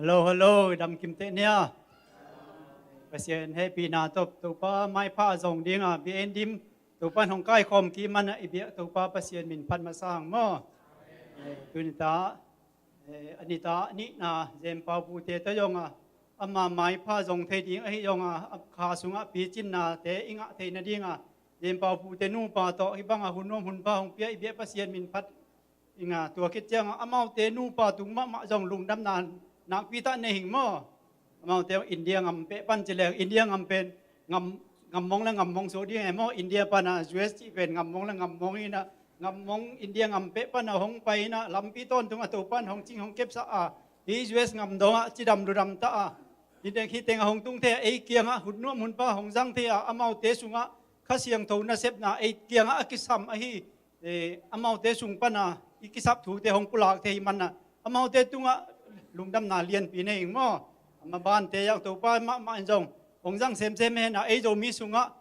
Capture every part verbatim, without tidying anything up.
Hello, hello, dam kim teh nia. Pasian hehpihna tawh Topa maipha zong dinga biain dim Topa in hong kaikhawm kik manah i biak Topa Pasian min phat masa hang maw. Eh, tuni ta, eh, a ni ta nihna Zen Pau Pu te ta zong a, ama maipha zong thei ding ahi zong a, a kha sungah picinnate i ngah theihna dinga Zen Pau Pu te nupa tawh hih banga hun nuam hun pha hong pia i biak Pasian min phat ing a, tua khit cianga amaute nupa tung mahmah zong lungdamna nakpi tah nei hing maw. Amaute India ngam peh pan ci leng India ngam pen ngam, ngam mong le ngam mong so ding e maw. India pana U S cih pen ngam mong le ngam mong ina, ngam mong India ngam peh pana hong pai ina lampi tawntunga Topan hong cing hong kepsa a, hi U S ngam donga cidam ludam ta a, hi teng hi tenga hong tung thei a, ei kianga hun nuam hun pha hong zang thei a, amaute sunga Kha Siangtho nasepna ei kianga a kisam ahi. Eh, amaute sung pana i kisap thute hong pulak thei hi manna, amaute tunga lungdamna lianpi nei ing maw. Ama bante zang Topa mahmah in zong hong zang semsem hena, ei Zomi sunga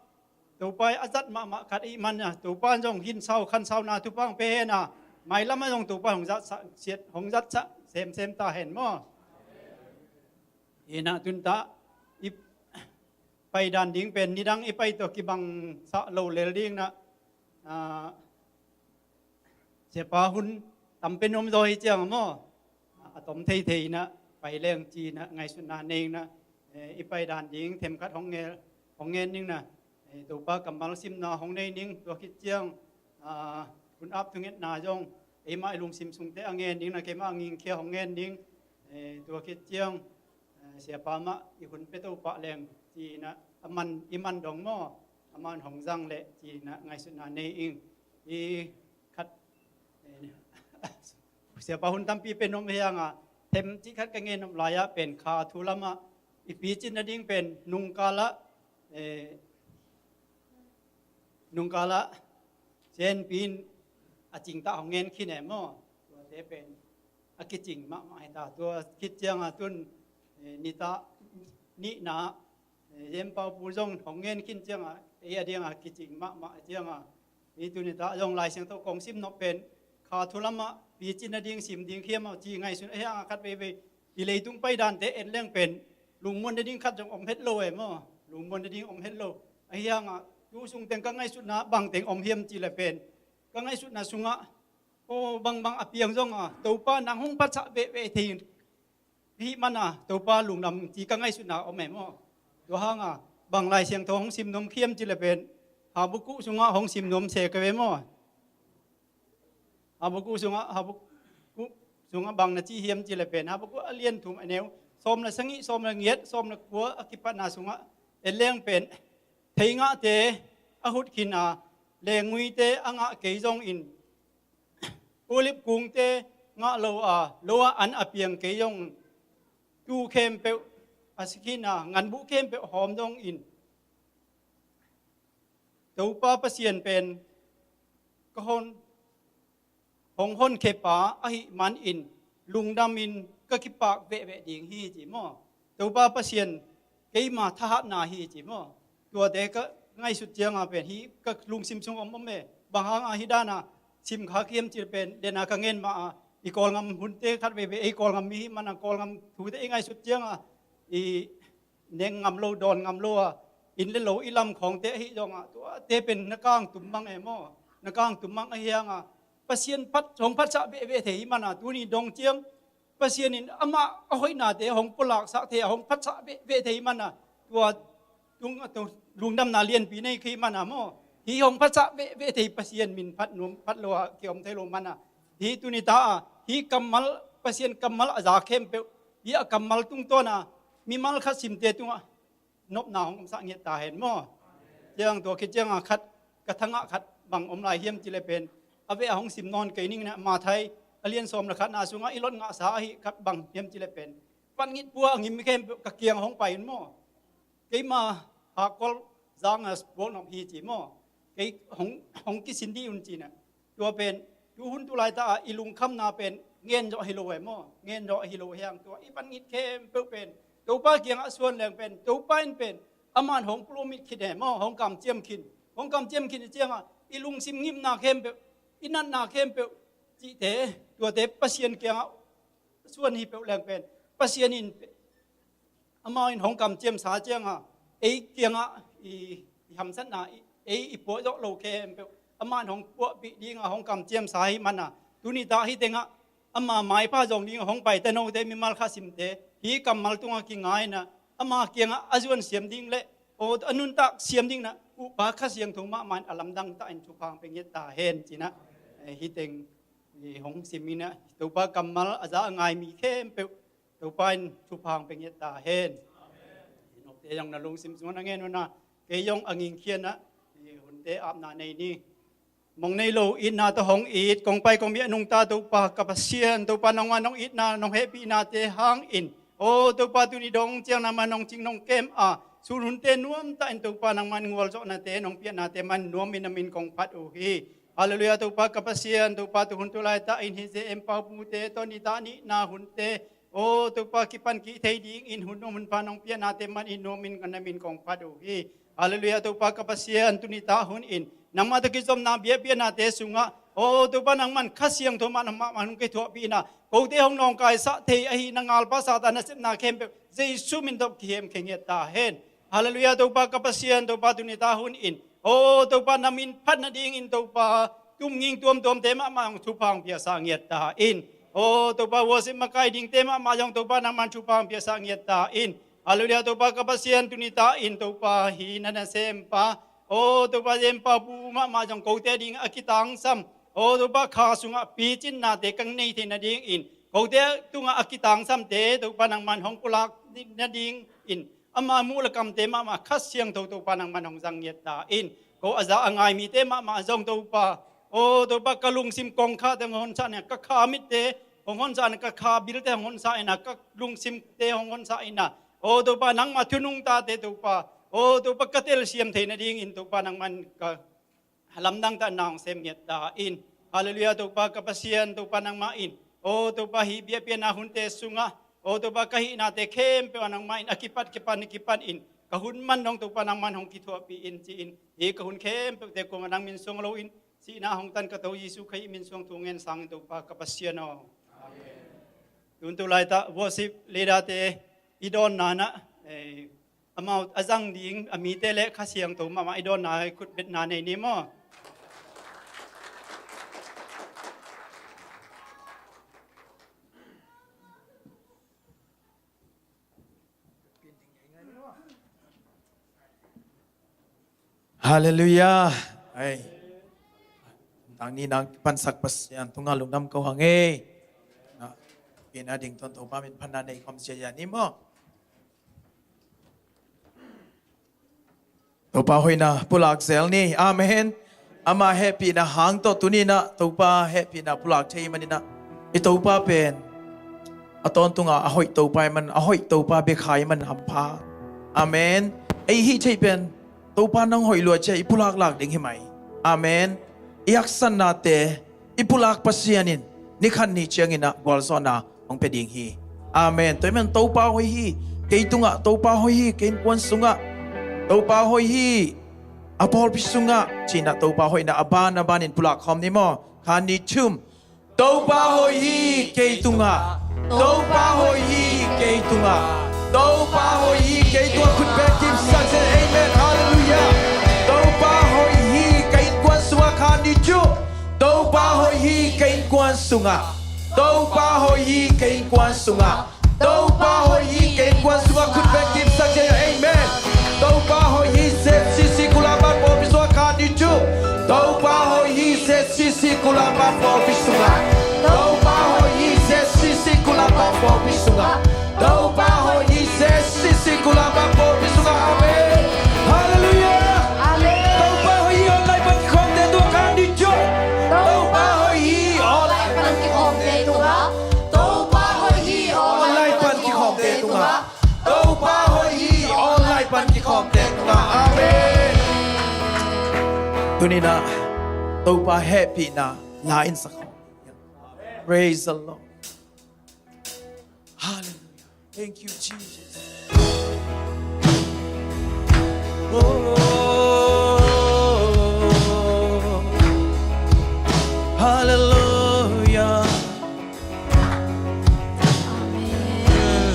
Topa a zat mahmah khat i manna, Topa in zong hinsau khansauna thupha hong pe hena, mailama zong Topa hong zat sa, siat hong zat sa semsem ta hen maw. Ina tunta i paidan ding pen nidang i pai tawh kibang sah lo lel ding na, ah, siapa hun tam pen om zaw hi ciang maw. A tom thei thei na pai leng ci na ngaihsutna nei na, eh, i paidan ding themkhat hong ngen, hong ngen ning na, eh, Topa kammal simna hong nei ning. Tua khit ciang, ah, hun ap thungetna zong eimah i lungsim sungte a ngen ning na, keimah a ngingkhia hong ngen ning. Eh, tua khit ciang, eh, siapa mah i hun pe to pah leng ci na a man i man dong maw, a man hong zang leh ci na ngaihsutna nei ing. I khat, eh, siapa hun tampi pe nuam hianga them ci khat ka ngen nuam lai-ah pen kha thu lamah i picin nading pen nungkalah, eh, nungkalah senpi in a cingtah hong ngen khin e maw. Tuate pen a kicing mahmah hi ta. Tua khit cianga tun, eh, nitah nihna, eh, Zen Pau Pu zong hong ngen khin cianga ei a dinga kicing mahmah cianga, hi tuni ta zong Lai Siangtho kong sim nop pen kha thu lamah picin nading sim ding khiam a ci ngaihsun ahi hanga khat veivei i leitung paidante en leng pen lungmuan nading khat zong om het lo e maw. Lungmuan nading om het lo. Ahi hanga tu sung teng ka ngaihsutna bang teng om hiam ci le pen ka ngaihsutna sungah, aw, bangbang a piang zonga Topa nang hong phatsak vehveh thei hi mana Topa lungdam ci ka ngaihsutna om e maw. Tua hanga bang Lai Siangtho hong sim nuam khiam ci le pen Habakkuk sungah hong sim nuam se ka ve maw. Habakkuk sungah, Habakkuk sungah bang na ci hiam ci le pen Habakkuk a lian thum a neu sawm le sagih, sawm le giat, sawm le kua a kipatna sungah en leng pen thei ngahte a hut khin a, lenguite a ngah kei zongin ulip kungte ngah lo a, lo a an a piang kei zong, tu khempeuh a si khin a, nganbuh khempeuh hawm zongin Topa Pasian pen ka hon, hong honkhiapa ahih manin lungdamin ka kipak vehveh ding hi ci maw. Topa Pasian keima thahatna hi ci maw. Tuate ka ngaihsut cianga pen hi ka lungsim sung om om e. Bang hanga hi dana sim kha khiam ci pen dena ka ngen ma a, i Kawlgam hunte khat veivei ei Kawlgam mi hi mana Kawlgam thute i ngaihsut cianga i neng ngam lo, dawn ngam lo a, inn le lo i lam khawngte ahi zongah tuate pen na kangtum mang e maw. Na kangtum mang ahi hanga Pasian phat, hong phatsak vehveh thei hi mana tuni dong ciang Pasian in amah a hoihnate hong pulaksak thei a, hong phatsak vehveh thei hi mana tua tung, tua lungdamna lianpi nei kei mana maw. Hi hong phatsak vehveh thei Pasian min phat nuam phat lo a kiom thei lo mana hi tuni ta a, hi kammal, Pasian kammal a za khempeuh hi a kammal tungtawna mimal khat simte tungah nopna hong omsak ngiat ta hen maw. Ciang tua khit cianga khat ka thangah khat bang om lai hiam ci le pen a veh a hong sim nawn kei ning na Matthai a lian sawm le khatna sungah i lot ngahsa ahi khat bang hiam ci le pen pan ngit pua a ngim khempeuh ka kiang hong pai in maw. Keima hakkol zanga buak nop hi ci maw. Kei hong, hong kisin dih un ci na. Tua pen tuhun tulai ta a i lungkhamna pen ngen zawh hi lo e maw. Ngen zawh hi lo hiang tua i pan ngit khempeuh pen Topa kiangah suan leng pen Topa in pen aman hong pulumit khin e maw. Hong kamciam khin, hong kamciam khin i cianga i lungsim ngimna khempeuh, i natna khempeuh cihte tuate Pasian kiangah suan hi peuh leng pen Pasian in, amah in hong kamciamsa ciangah ei kiangah i, i hamsatna, i, ei i puahzawh lo khempeuh amah in hong puahpih dingah hong kamciamsa hi mana, tuni tah hih tengah ama maipha zong dingah hong paite note mimal kha simte hih kammal tungah kingaina, ama kiangah a zuan siam ding le aw a nuntak siam dingna Topa Kha Siangtho mahmah in a lamdang tahin thupha hong pia ngiat ta hen cinah, eh, hih teng i hong siminah Topa kammal a za a ngai mi khempeuh Topa in thupha hong pia ngiat ta hen. I nopte zong na lungsim sungah na ngen una, kei zong a ngingkhianah i hunte apna nei ni. Mong nei lo itna tawh hong it, kong pai kong biah nungta Topa ka Pasian, Topa nangmah nong itna nong hehpihnate hangin, aw Topa tuni dong ciang nangmah nong cing nong kem a sun hunte nuamtahin Topa nangmah in gualzawhnate nong piahnate man nuamin na min kong phat uh hi. Halleluiah. Topa ka Pasian, Topa tu hun tu laitah in hih ze em paupute tawh nitah nihna hunte aw Topa kipan kih thei dingin hun nuam hun pha nong piahnate man in nuamin na min kong phat uh hi. Halleluiah. Topa ka Pasian, tuni tah hun in nangmah tawh kizopna biakpiahnate sungah aw Topa nangman Kha Siangtho man mahmah hong kithuahpih inah kote hong nawngkaisah thei ahi na ngalpa Satan nasepna khempeuh Jesu min tawh kihemkhia ngiat ta hen. Halleluiah. Topa ka Pasian, Topa tuni tah hun in aw Topa na min phat nadingin Topa tumging tuamtuamte mahmah hong thupha hong piasa ngiat ta in. Aw Topa worship makai dingte mahmah zong Topa nangman thupha hong piasa ngiat ta in. Halleluiah. Topa ka Pasian, tuni tah in Topa hih na nasempa aw Topa zempa pu mahmah zong kote ding a kitangsam aw Topa kha sungah picinnate ka nei thei nadingin kote tungah a kitangsamte Topa nangman hong pulak nadingin ama muh le kamte mahmah Kha Siangtho Topa nangman hong zang ngiat ta in. Ko a za a ngai mite mahmah zong Topa aw Topa ka lungsim kongkhate hong honsah inah ka kha mitte hong honsah inah ka kha bilte hong honsah inah ka lungsimte hong honsah inah aw Topa nangmah thunungtate Topa aw Topa ka telsiam thei nadingin Topa nangman ka lamdang tah na hong sem ngiat ta in. Halleluiah. Topa ka Pasian, Topa nangmah in aw Topa hih biakpiahna hunte sungah aw Topa ka hihnate khempeuh ah nangmah in a kipat kipan kipan in ka hun man dong Topa nangman hong kithuahpih in ci-in hih ka hun khempeuhte kuamah nang min suang loin sihna hong tan ka To Jesu Khrih min suang thu ngen sangin Topa ka Pasian aw. Amen. Tun tu laitah worship leader-te i dawnna nah, eh, amau a zang ding a mite le Kha Siangtho mahmah i dawnna i khutbetna nei ni maw? Halleluiah. Hei. Tang ni nang pansak Pasian tungah lungdam ko hang ei. Na, pina ding ton Topa min phanna nei khawm sia ni maw? Topa hoihna pulak zel ni. Amen. Ama hehpihna hang tawh tuni nah Topa hehpihna pulak thei maninah i Topa pen a tawntunga a hoih Topa i man, a hoih Topa bia kha i man hampha. Amen. Ei hih theih pen Topa nang hoih lua cia i pulak lak ding hi mai. Amen. I haksatnate i pulak Pasian in ni khat ni cianginah gualzawhna hong pia ding hi. Amen. Tua hi man Topa hoih hi kei tungah, Topa hoih hi kei innkuan sungah, Topa hoih hi a pawlpi sungah cinah Topa hoihna a ban a banin pulak khawm ni maw? Kha ni thum. Topa hoih hi kei tungah. Topa hoih hi kei tungah. Topa hoih hi kei tungah. Khut beng kimsak zen. Amen. Halleluiah. Topa hoih hi kei innkuan sungah. Kha ni thum. Topa hoih hi kei innkuan sungah. Topa hoih hi kei innkuan sungah. Topa hoih hi kei innkuan sungah. Khut beng kimsak zen. Amen. Topa hoih hi Z C C Kulapan pawlpi sungah. Kha ni thum. Topa hoih hi Z C C Kulapan pawlpi sungah. Topa hoih hi Z C C Kulapan pawlpi sungah. Topa hoih hi Z C C Kulapan pawlpi sungah. Amen. Halleluiah. Amen. Topa hoih hi online pan kikhawmte tungah. Kha ni thum. Topa hoih hi online pan kikhawmte tungah. Topa hoih hi online pan kikhawmte tungah. Topa hoih hi online pan kikhawmte tungah. Amen. Tuninah Topa hehpihna la in sakhawm. Praise the Lord. Hallelujah. Thank you, Jesus. Oh, hallelujah. Amen.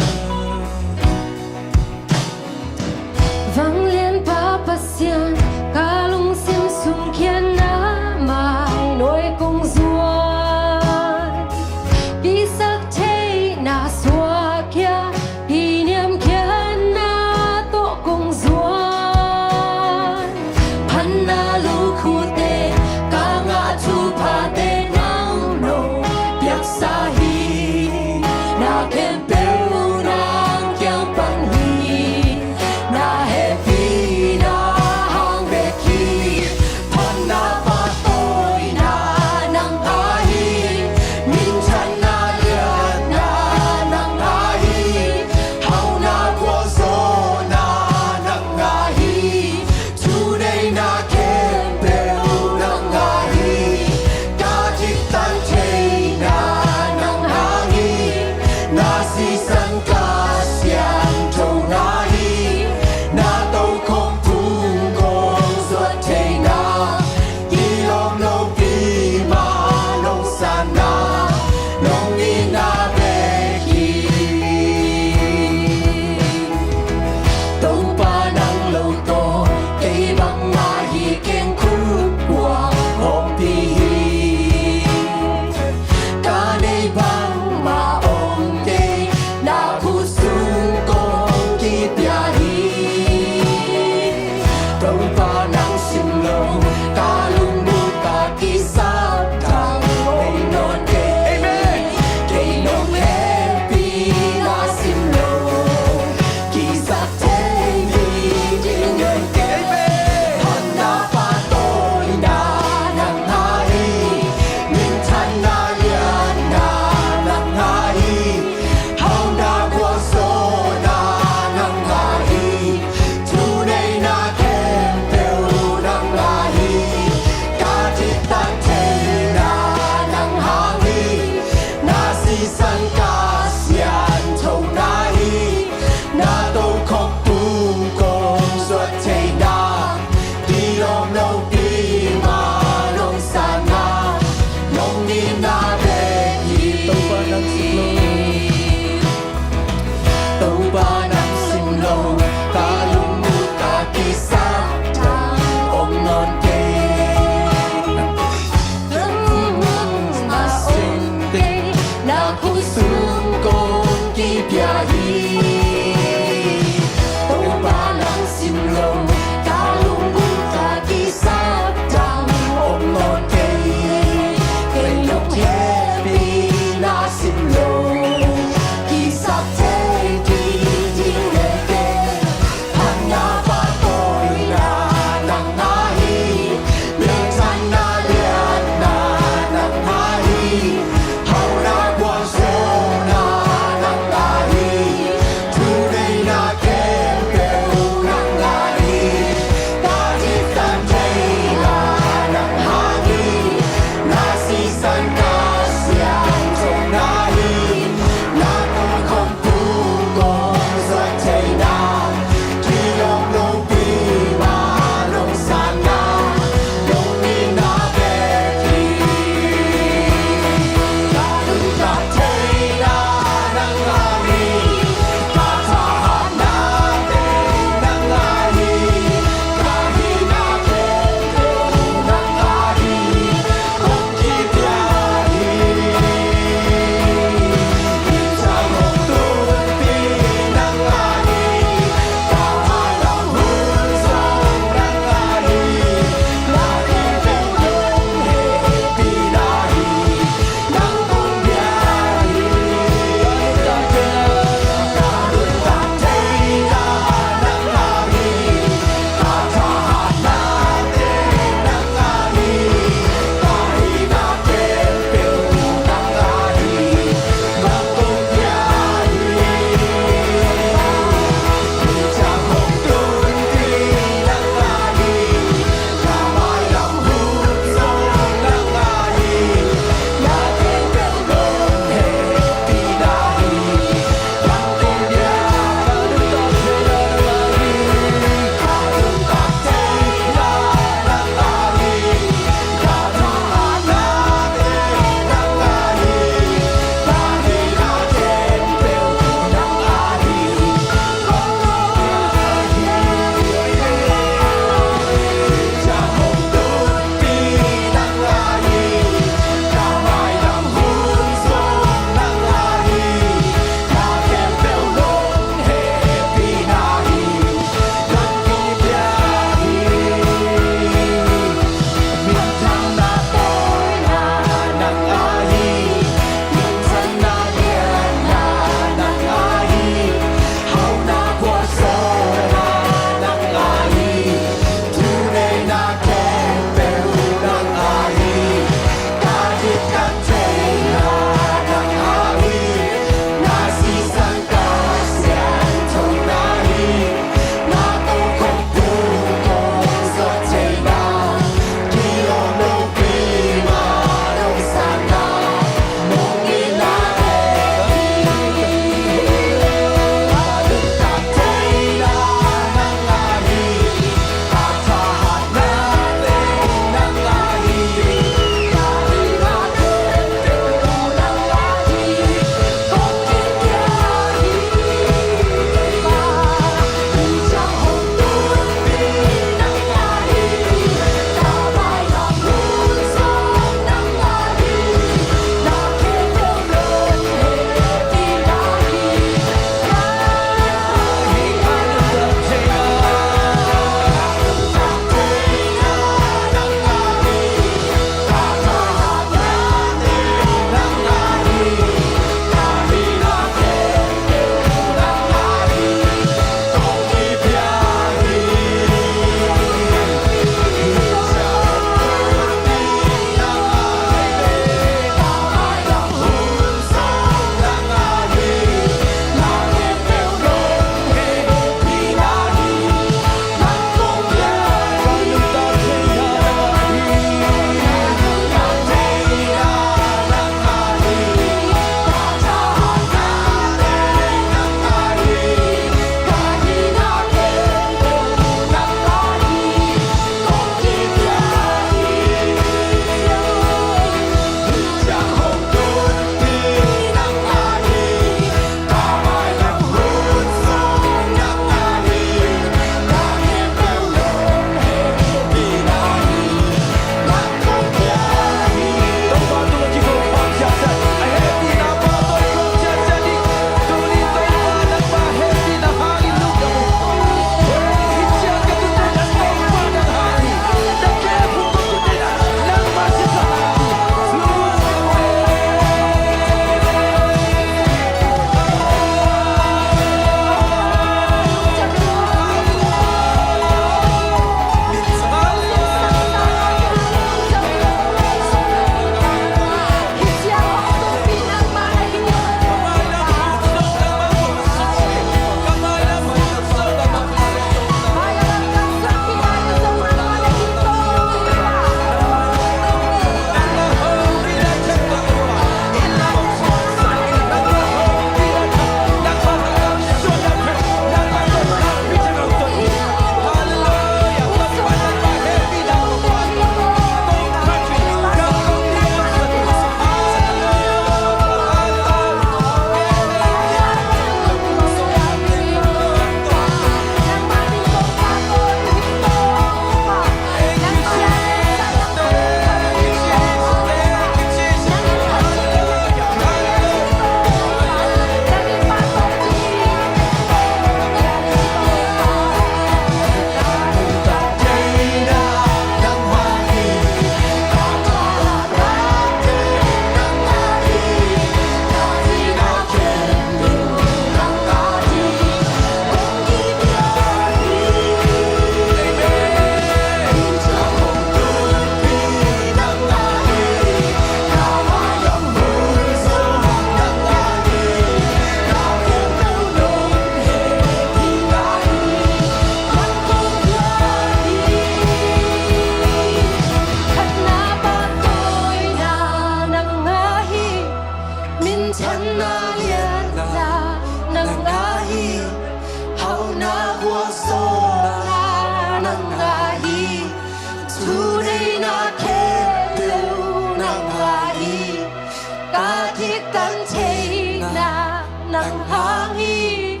hang hi,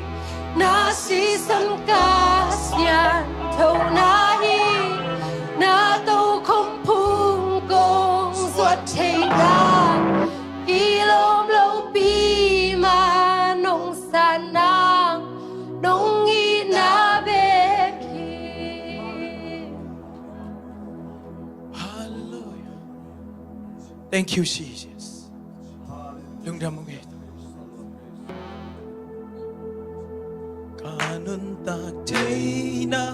na sisan ka siantho na hi, na tokhom phung kong zuat theihna, kilawm lopi ma nong san nang, nong itna bek hi. Hallelujah. Thank you, Jesus. Lungdam ung ei. Ka nuntak theihna,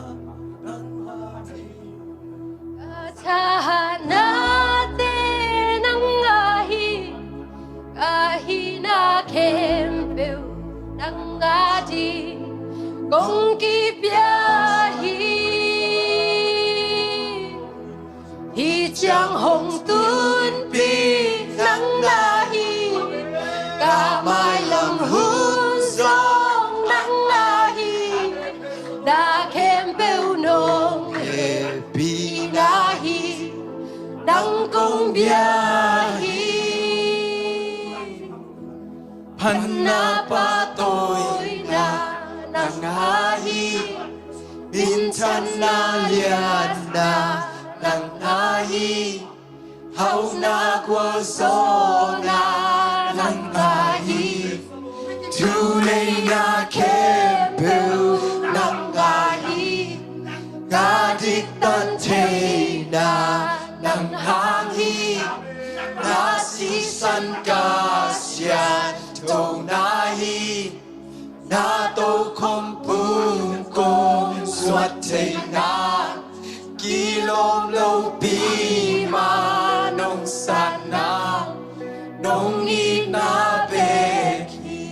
ka thahatnate nang a hi, ka hihna khempeuh nang a ding kong kipia hi. Hih ciang hong tunpih nang a hi, ka mailam hun zong nang a hi, na khempeuh nong hehpihna hi, nang kong bia hi. Phatna pahtawina nang a hi, minthanna lianna nang a hi, hauhna gualzawhna nang a hi, thuneihna khempeuh nang a hi, ka diktat theihna nang hang hi, na sisan ka siantho na hi, na tokhom phung kong zuat theihna, kilawm lopi ma nong san nang, nong itna bek hi.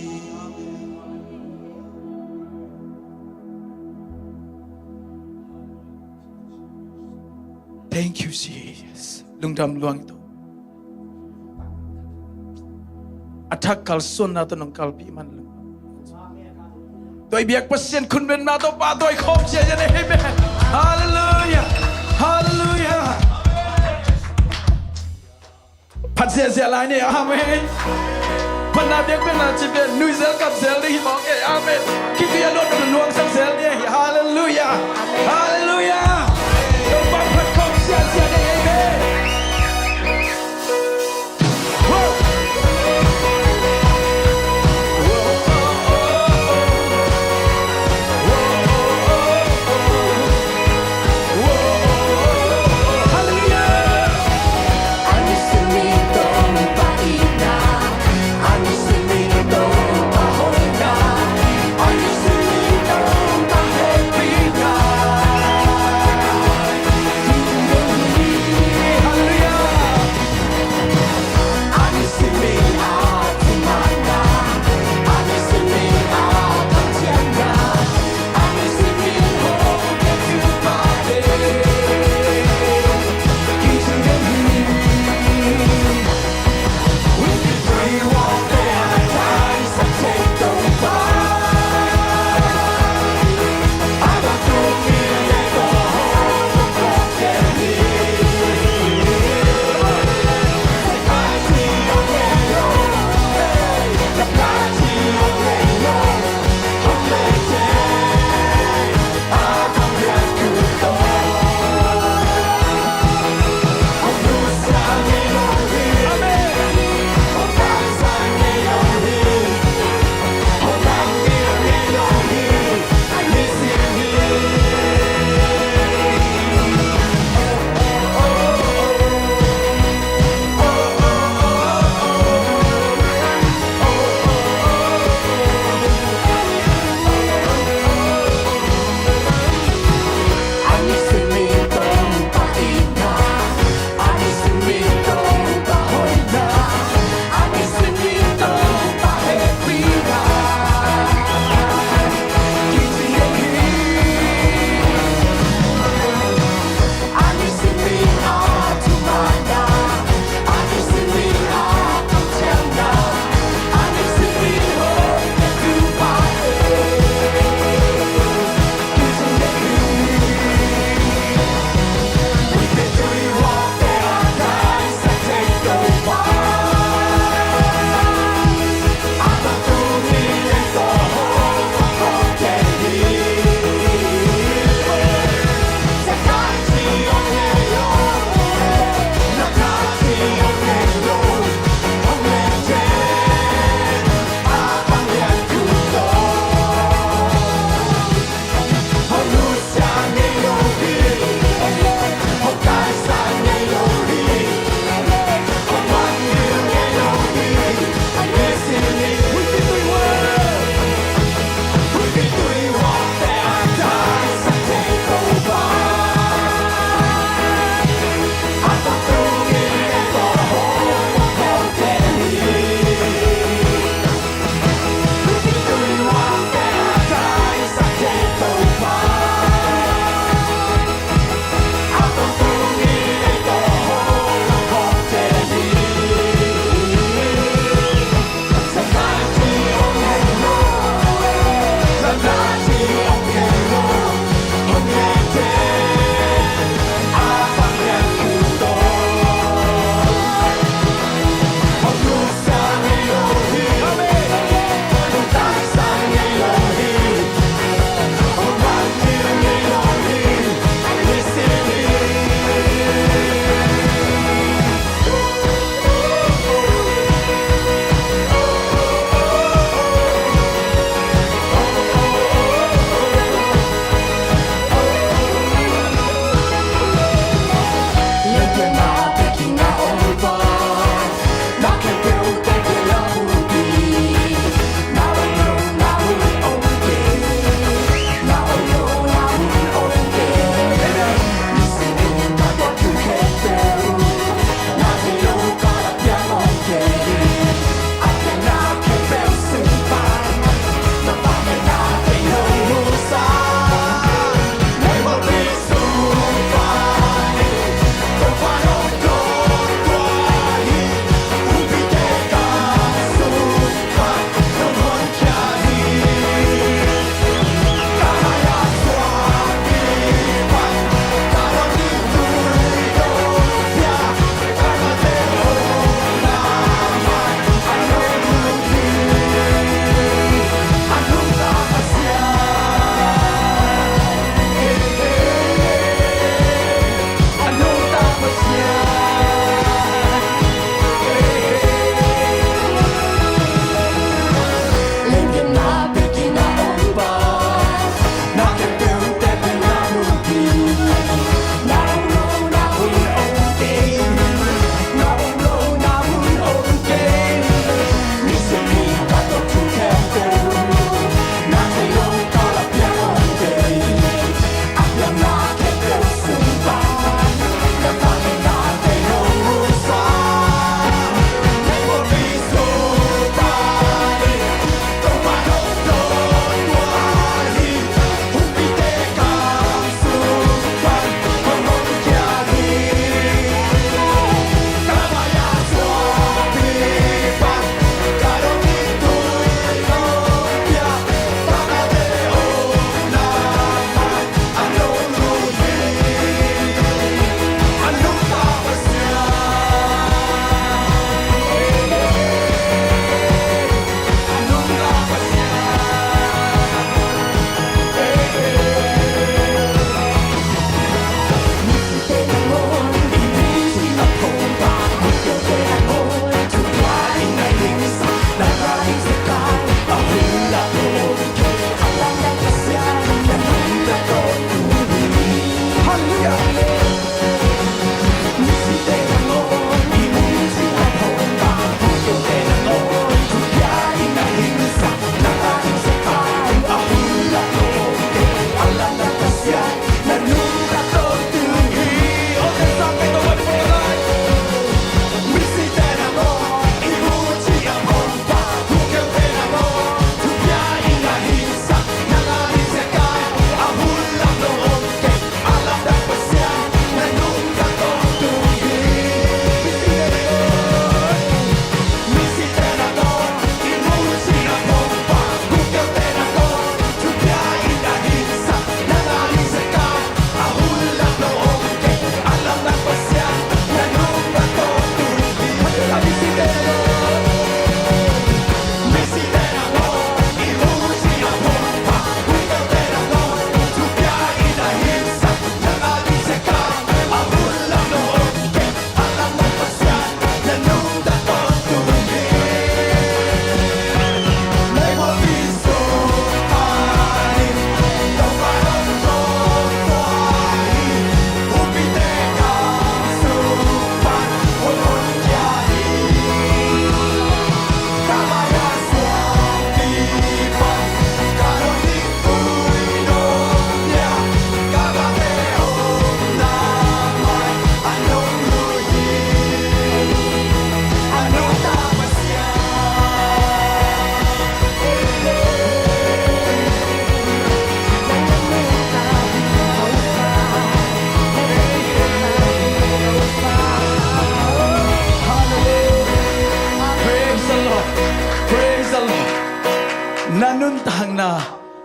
Thank you, Jesus. Lungdam luang tu. A thak kalsuanna tawh nong kalpih man lungdam. Tua i biak Pasian khut bengna tawh pahtawi khawm sia sia ni. Amen. Halleluiah. Halleluiah. Phat ziahziah lai ni. Amen. Phatna biakpiakna ci pen nuizel kapzel ding hi mawk e. Amen. Khitui a luat nuangsak zel ni hi. Halleluiah. Halleluiah. Topa phat khawm siasia ding. Amen.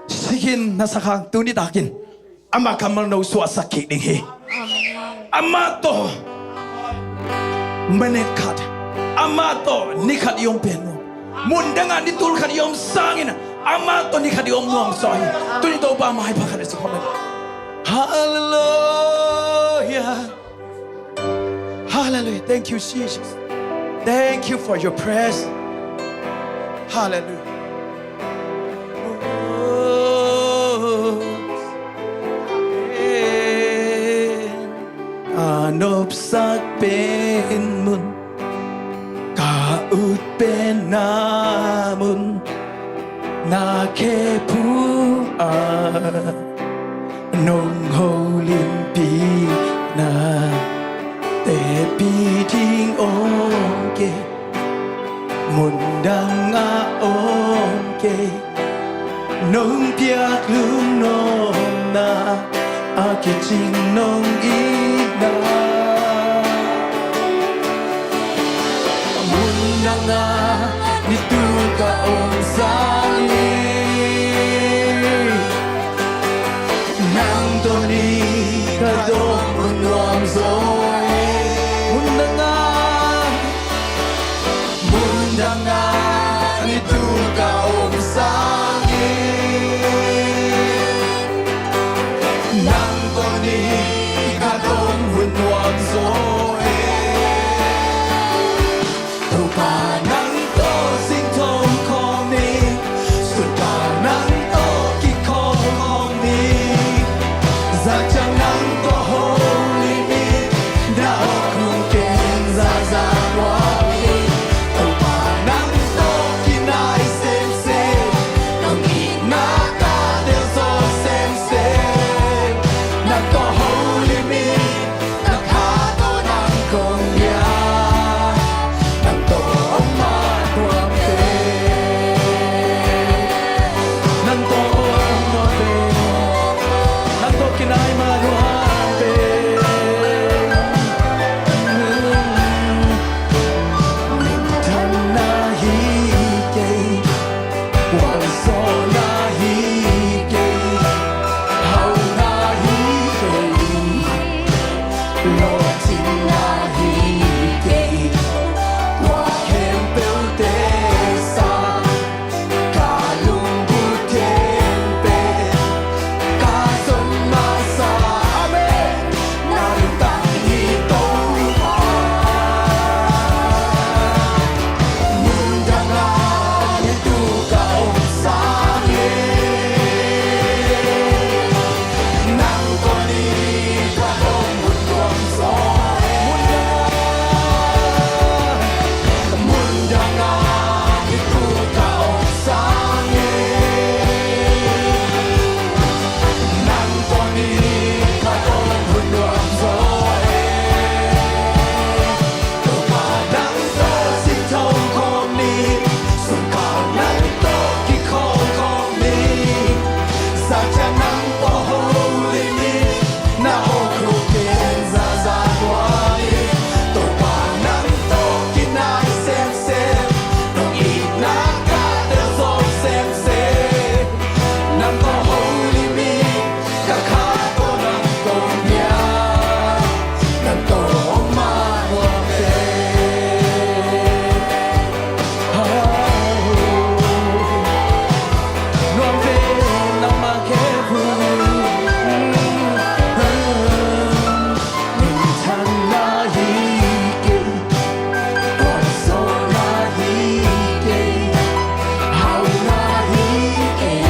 Sikin na sak hang, tuni takin ama kammal no suahsak kik ding hi. Amah tawh minute khat, amah tawh ni khat i om pen nuam. Mundang ah ni tul khat i om sangin amah tawh ni khat i om nuam zaw hi. Tuni Topa mai pakhat a si khawm. Hallelujah. Hallelujah. Thank you, Jesus. Thank you for your presence. Hallelujah. A nopsak pen mun, ka ut pen na mun, na khe phu a nong holimpi na, tepi ding om kei, mundang a om kei, nong piak lungnopna a kicing nong itna. Mundang a ni tul ka om sangin, nang tawh ni ka dong hun nuam zaw e. Mundang a, mundang a ni tul ka om sangin, nang tawh ni ka dong hun nuam zaw e. Topa nang tawh singthawh khawm ni, sunpa nang tawh kikhawm khawm ni, za ciang nang tawh holimpi, na awk hong ken zaza nuam ni. Topa nang tawh kinai semsem, nong itna ka delzaw semsem, nang tawh holimpi. Ka kha tawh nang kong bia, nang tawh om mah nuam teh. Nang tawh om mah nuam teh. Nang tawh kinai mah nuam teh. Minthanna hi kei, vualzawhna hi kei, hauhna hi kei. Lawhcinna hi kei, tua khempeuhte sang, ka lungput khempeuh ka zon masa. Amen. Na lungtang hi Topa. Mundang a ni tul ka om sangin, nang tawh ni ka dong hun nuam zaw e. Mundang a ni tul ka om sangin, nang tawh ni ka dong hun nuam zaw e. Topa nang tawh singthawh khawm ni, sunpa nang tawh kikhawm khawm ni, za ciang nang tawh holimpi, na awk hong ken zaza nuam ni. Topa nang tawh kinai semsem, nong itna ka delzaw semsem, nang tawh holimpi. Ka kha tawh nang kong bia, nang tawh om mah nuam teh. Nuam teh, nangmah khe phu. Minthanna hi kei, vualzawhna hi kei, hauhna hi kei,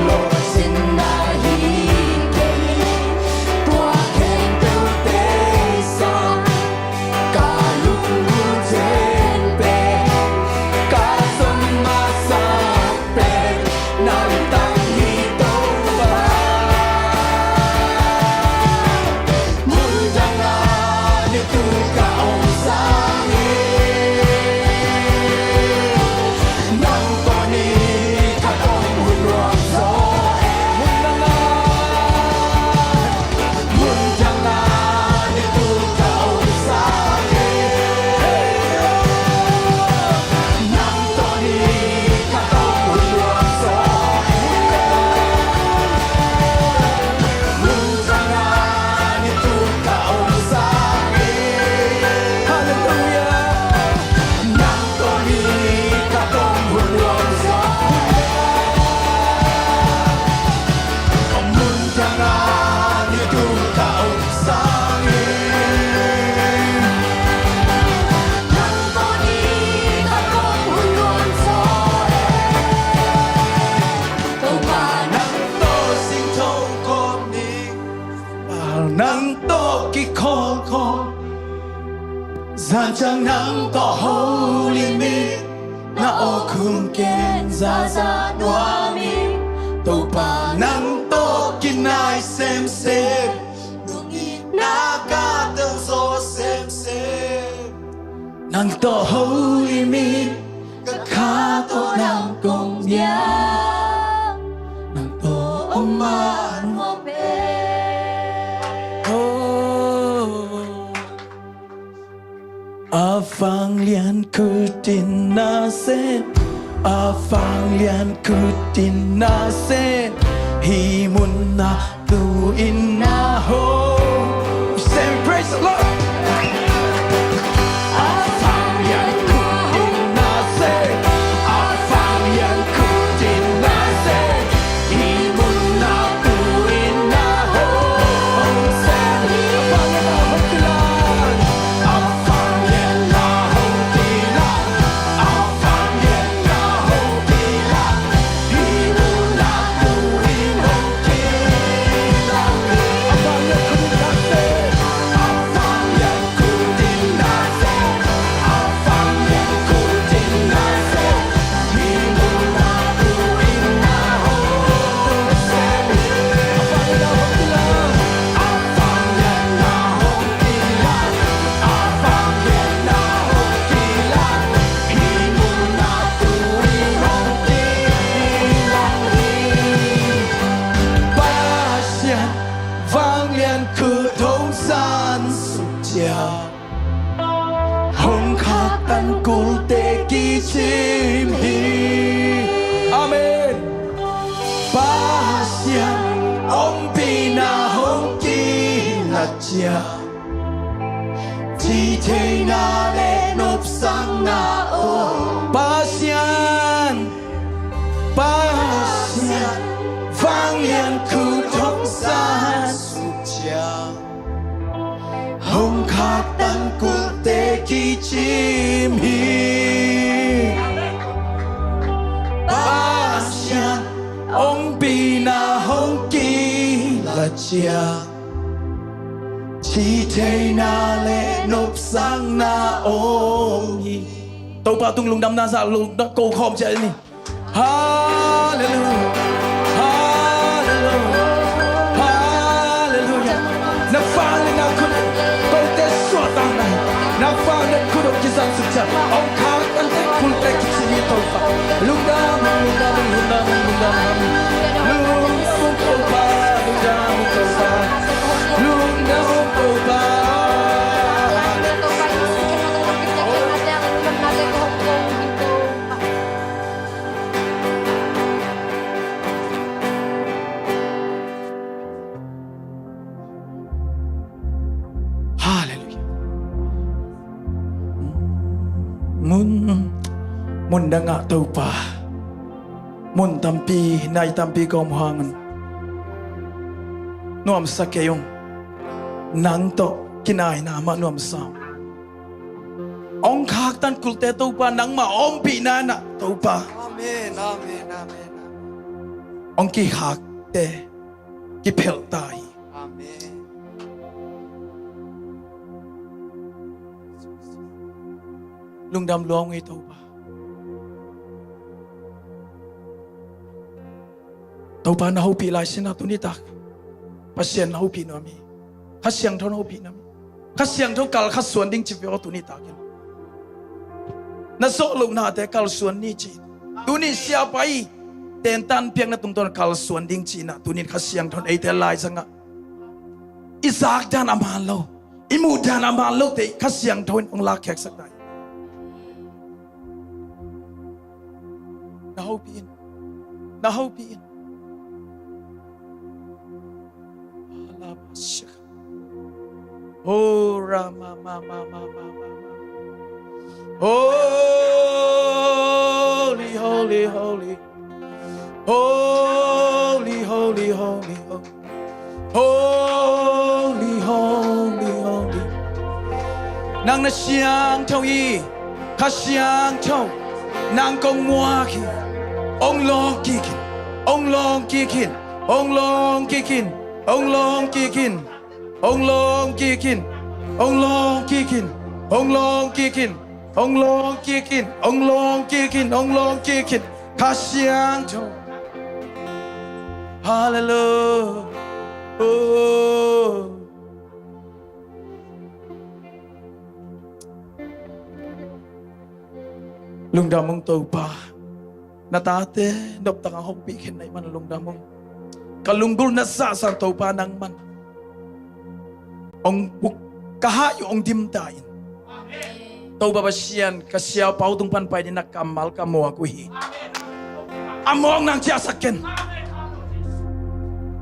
lawhcinna hi kei, tua khempeuhte sang, ka lungput khempeuh ka zon masa pen, na lungtang hi Topa. Mundang a ni tul ka om sangin, nang tawh ni ka dong hun nuam zaw e. Mundang a, mundang a ni tul ka om sangin, nang tawh ni ka dong hun nuam Zan ciang nang tawh holim in, na awkhum ken zaza nuam in, Topa nang tawh kinai semsem, nungin na ka telzaw semsem. Nang tawh holim in, ka kha tawh nang kong bia, nang tawh om man mawk pen. Oh. A vanglian khut in na sem, a vanglian khut in na sem, hih munah tu-in na hong sem. Praise the Lord. A vanglian khut in na sem, a vanglian khut in na sem, Pasian vanglian khut hong san suk ciang, hong khaktan kulte kicim hi. Amen. Pasian ompihna hong kilat ciang, cihtheihna le nopsakna om. Pasian, Pasian vanglian khut hong san suk ciang, hong khaktan kulte kicim hi. Pasian ompihna hong kilat ciang, cihtheihna le nopsakna om hi. Topa tung lungdamna zah lungdam ko khawm ciat ni. Halleluia. Halleluia. Halleluia. Na vanglian khut kote suahtakna, na vanglian khut hong kizat suk ciang, hong khaktan kulte kicim hi Topa. Lungdam, lungdam, lungdam, lungdam. Lungdam Topa, lungdam Topa. Lungdam Topa. Halleluia. Mun, mun dangah Topa, mun tampi, nai tampi ka om hangin nuamsa kei ung. Nang tawh kinaina mah nuamsa ung. Hong khaktan kulte Topa, nangmah ompihna in ah Topa. Amen, amen, amen, amen. Hong kikhakte kiphelh ta hi. Amen. Lungdam lua ung ei Topa. Topa na hopih lai sin ah tuni tak Pasian na hopih nuam hi. Kha Siangtho na hopih nuam hi. Kha Siangtho kal kha suan ding ci ve aw tuni tak in. Na zawh lohnate kal suan ni ci. Tuni siapa i tentan piakna tungtawn kal suan ding ci in ah tuni in Kha Siangtho in eite lai zangah i zak dan a man lo, i muh dan a man lote Kha Siangtho in hong lakkheksak ta hi. Na hopih in. Na hopih in. Oh, Rama, ma, ma, ma, ma, ma, ma. Holy, holy, holy. Holy, holy, holy, holy. Holy, holy, holy. Nang na siangtho hi, Kha Siangtho. Nang kong muak hi. Hong lawng kik in. Hong lawng kik in. Hong lawng kik in. Hong lawng kik in. Hong lawng kik in. Hong lawng kik in. Hong lawng kik in, hong lawng kik in, hong lawng kik in, hong lawng kik in. Kha Siangtho. Halleluia. Oh. Lungdam ung Topa. Na tate noptak a hong hopih khin na hih man lungdam ung. Ka lunggulh na zahzah Topa nangman hong buk ka hai uh hong dim ta in. Topa Pasian, ka siapa uh tung pan pai ding na kammal ka muak uh hi. A mawk nang ciahsak ken.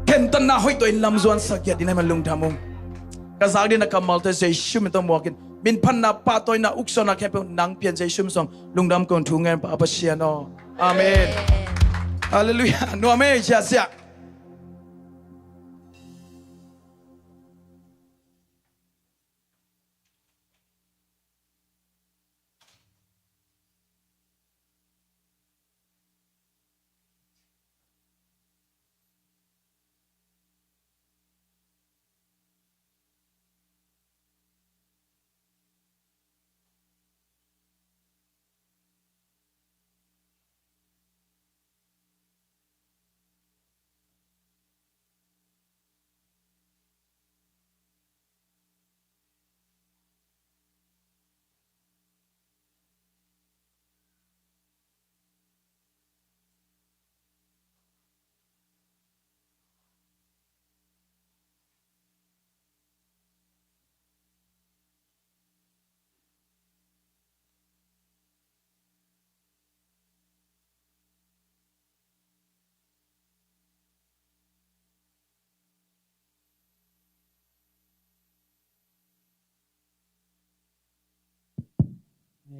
Khentatna hoih tawh in lamzuan sak giat ding na hih man lungdam ung. Ka zak ding na kammalte Jesu min tawh muak in. Min phatna, pahtawina, uksuahna khempeuh nang pia in, Jesu min suang lungdam kong thu ngen Pa Pasian aw. Amen. Halleluia. Nuam ei, ziahziah.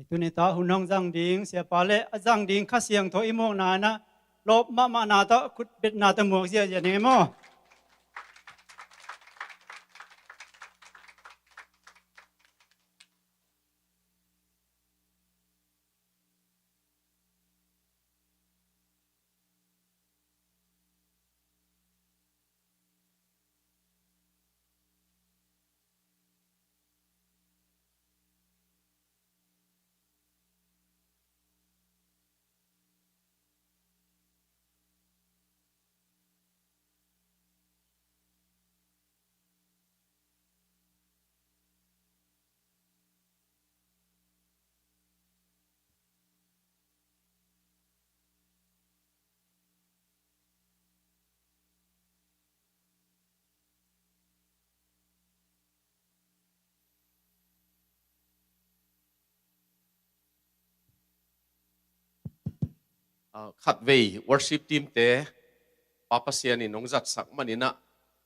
Tuni ta hun hong zang ding siapa le a zang ding Kha Siangtho i muakna in ah lawp mahmahna tawh khutbetna tawh muak ziahziah ding e maw? Ah, khatvei worship team te Pa Pasian in hong zatsak manin ah,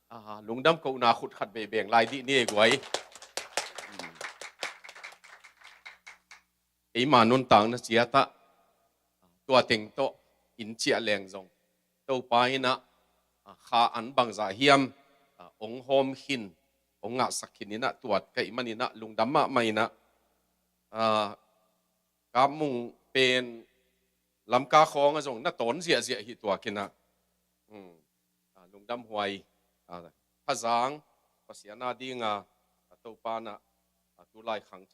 ah, lungdam kohna khut khatvei beng lai dih ni ei guai. Eima nuntakna ciat ah tua teng tawh in ciah leng zong Topa in ah, ah, kha an bangzah hiam, ah, hong hawm khin, hong ngahsak khin in ah tuat ka hih manin ah lungdam mahmah in ah, ah, Kap Mung pen Lamka khawng ah zong na tawn ziahziah hi tuak in ah. Hmm. Ah, lungdam huai, ah, Thazang Pasian a ding a, ah, Topa in ah, ah, tulai khang